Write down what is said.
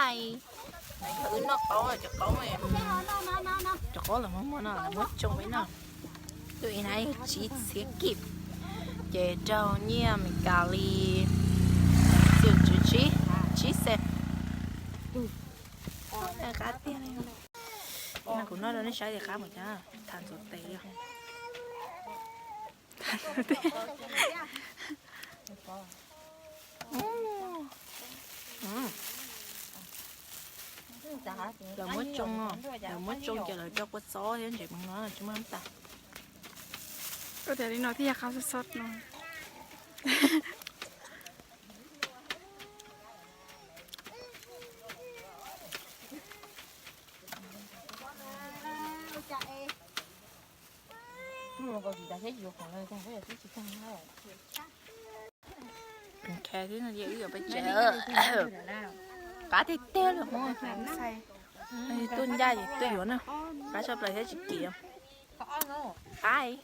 Wb noj qaub, cov qaub, cov qaub los muab muag no, los muab tsoo peb noj. Tus ib na yog tsib txhiab kib, ces raug nyiaj Amelikas li ciento ochenta y seis. Qab tiag li. No kuv noj rau nej saib tias qab npaum cas, tham ntxuav tes yog. Lawv muab tsoo, lawv muab tsoo ces lawv rau kua txob thiab ntses meej no tsis muaj tas. Koj tias li no thiaj yog qab xob xob no. Kha xwb no ces wb yuav pais tsev. Qab tiag tiag li. Tuaj ncaj ces tuaj yuav na. Qab tshaj plaws thiab tsis kim. Bye.